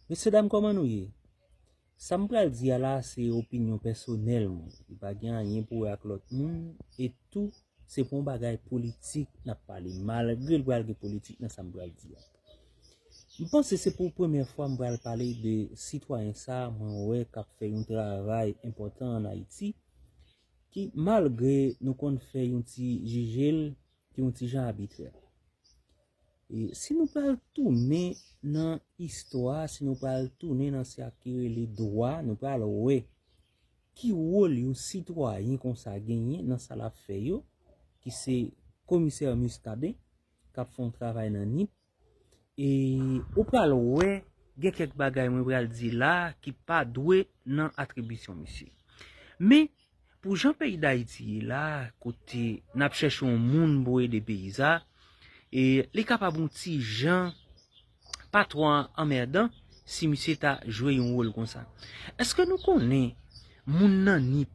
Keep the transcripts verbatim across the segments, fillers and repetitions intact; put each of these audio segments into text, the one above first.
Mesye dam, kòman nou ye? Sa m pral di a la, se opinyon pèsonèl mwen. Li pa gen anyen pou wè ak lòt moun, e tou, se pou yon bagay politik n ap pale, malgre l pral gen politik nan sa m pral di a. M panse se pou premyè fwa m pral pale de sitwayen sa a, mwen wè k ap fè yon travay enpòtan ann Ayiti, ki, malgre nou konn fè yon ti jije l, ki yon ti jan abitrè. E si nou pral tounen nan istwa, si nou pral tounen nan sa ki rele dwa, nou pral wè ki wòl yon sitwayen konsa genyen nan sa l ap fè yo, ki se komisè Muscadin, k ap fè yon travay nan Nip. E ou pral wè, gen kèk bagay mwen pral di la ki pa dwe nan atribisyon misye. Men, pou jan peyi Dayiti ye la, kote n ap chèche yon moun pou ede peyi sa, e li kapab yon ti jan pa twò anmèdan si misye ta jwe yon wòl konsa. Èske nou konnen moun nan Nip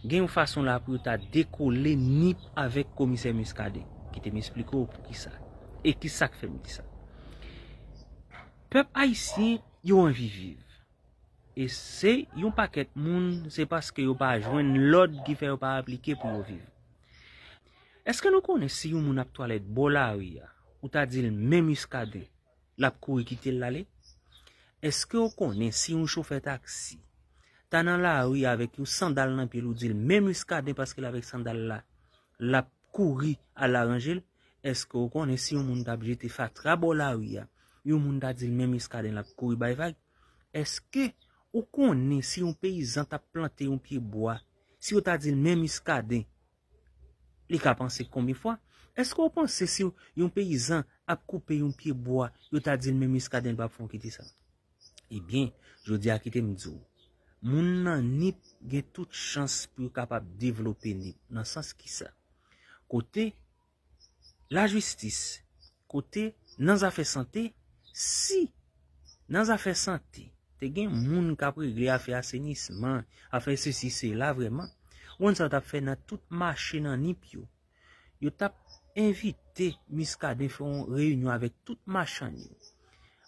gen yon fason la pou yo ta dekole Nip avèk komisè Muscadin? Kite m esplike w poukisa. E kisa k fè m di sa? Pèp ayisyen, yo anvi viv. E se yon pakèt moun, se paske yo pa jwenn lòd ki fè yo pa aplike pou yo viv. Èske nou konnen si yon moun ap twalèt bò lari a, ou ta di l men Muscadin, l ap kouri kite l ale? Èske w konnen si yon chofè taksi ta nan lari avèk yon sandal nan pye l, ou di l men Muscadin paske l avèk sandal la, l ap kouri al aranje l? Èske w konnen si yon moun t ap jete fatra bò lari a, yon moun ta di l men Muscadin, l ap kouri bay vag? Èske ou konnen si yon peyizan t ap plante yon pye bwa, si yo ta di l men Muscadin, li ka panse konbyen fwa? Èske w panse si yon peyizan ap koupe yon pye bwa, yo ta di l men Muscadin, l p ap fè yon kite sa? Ebyen, jodi a kite m di w, moun nan Nip gen tout chans pou yo kapab devlope Nip, nan sans kisa? Kote lajistis, kote nan zafè sante, si nan zafè sante, te gen moun k ap regle afè asenisman, afè sesi, sela vrèman, ou konn sa yo t ap fè nan tout mache nan Nip yo? Yo t ap envite Muscadin fè yon reyinyon avèk tout machann yo.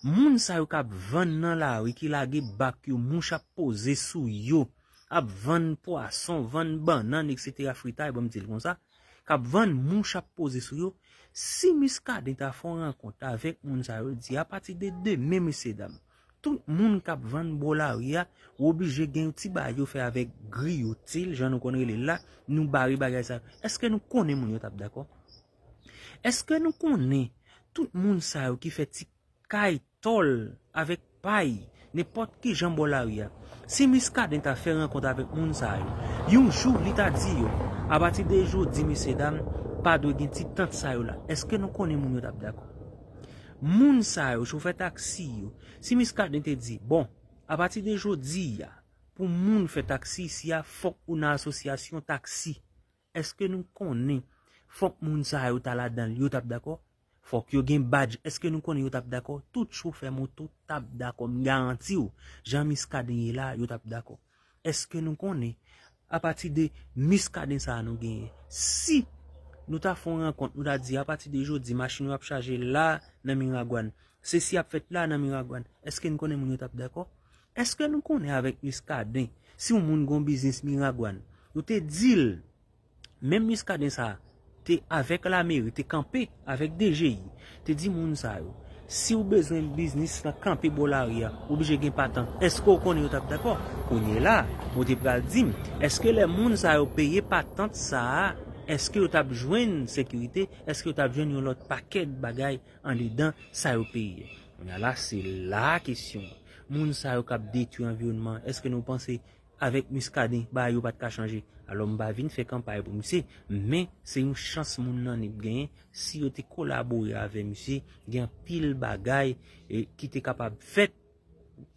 Moun sa yo k ap vann nan lari, ki lage bak yo, mouch ap poze sou yo, ap vann pwason, vann bannann, etsetera, fritay, ban m di l konsa, k ap vann, mouch ap poze sou yo. Si Muscadin ta fè yon rankont avèk moun sa yo, di apati de demen, mesye dam, tout moun k ap vann bò lari a, ou oblije gen yon ti bagay yo fè avèk griyotil, jan nou konn rele l la, nou bare bagay sa yo. Èske nou konnen moun yo t ap dakò? Èske nou konnen tout moun sa yo ki fè ti kay tòl avèk pay, nenpòt ki jan bò lari a, si Muscadin ta fè rankont avèk moun sa yo, yon jou li ta di yo, apati de jodi, mesye dam, pa dwe gen ti tant sa yo la, èske nou konnen moun yo t ap dakò? Moun sa yo, chofè taksi yo, si Muscadin te di, bon, apati de jodi a, pou moun fè taksi isi a, fòk ou nan asosyasyon taksi. Èske nou konnen fòk moun sa yo ta ladan l, yo t ap dakò? Fòk yo gen badj. Èske nou konnen yo t ap dakò? Tout chofè moto t ap dakò, m garanti w. Jan Muscadin ye la, yo t ap dakò. Èske nou konnen, apati de Muscadin sa a nou genyen, si nou ta fè yon rankont, nou ta di, apati de jodi, machin yo ap chaje la nan Miragwàn, sesi ap fèt la nan Miragwàn, èske nou konnen moun yo t ap dakò? Èske nou konnen avèk Muscadin, si yon moun gen yon biznis Miragwàn, yo te di l, menm Muscadin sa a, te avèk lameri, te kanpe avèk D G I, te di moun sa yo, si w bezwen biznis lan kanpe bò lari a, ou oblije gen patant. Èske w konnen yo t ap dakò? Kounye la, ou te pral di m, èske lè moun sa yo peye patant sa a, èske yo t ap jwenn sekirite? Èske yo t ap jwenn yon lòt pakèt bagay andedan sa yo peye? Kounye a la, se la kesyon an. Moun sa yo k ap detwi anviwònman an, èske nou panse avèk Muscadin, bagay yo pa t ka chanje? Alò, m pa vin fè kanpay pou misye, men se yon chans moun nan Nip genyen, si yo te kolabore avè misye, gen anpil bagay, e, ki te kapab fèt,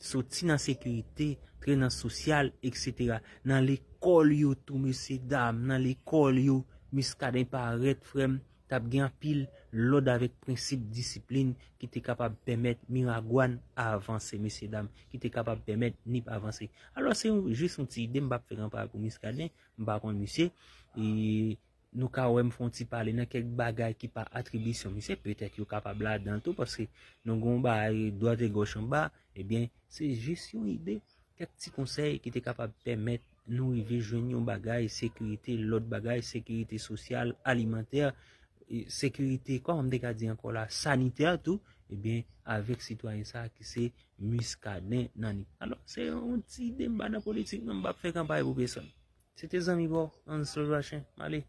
soti nan sekirite, tre nan sosyal, etsetera. Nan lekòl yo tou, mesye dam, nan lekòl yo, Muscadin parèt, frè m, t ap gen anpil lòd avèk prensip disiplin ki te kapab pèmèt Miragwàn avanse, mesye dam, ki te kapab pèmèt Nip avanse. Alò, se yon, jis yon ti ide, m p ap fè kanpay pou Muscadin, m pa konn misye, e nou ka wè m fè yon ti pale nan kèk bagay ki pa atribisyon misye, petèt yo kapab ladan tou, paske nou gen yon bagay dwat e gòch anba, ebyen, se jis yon ide, kèk ti konsèy ki te kapab pèmèt nou rive jwenn yon bagay, sekirite, lòt bagay, sekirite sosyal, alimantè, e, sekirite, kòman m te ka di ankò la, sanitè tou, ebyen, avèk sitwayen sa ki se Muscadin Nani. Alò, se yon ti ide m ba nan politik, non, m p ap fè kanpay pou pèsòn. Se te zanmi bò, Ansel Rachin, m ale.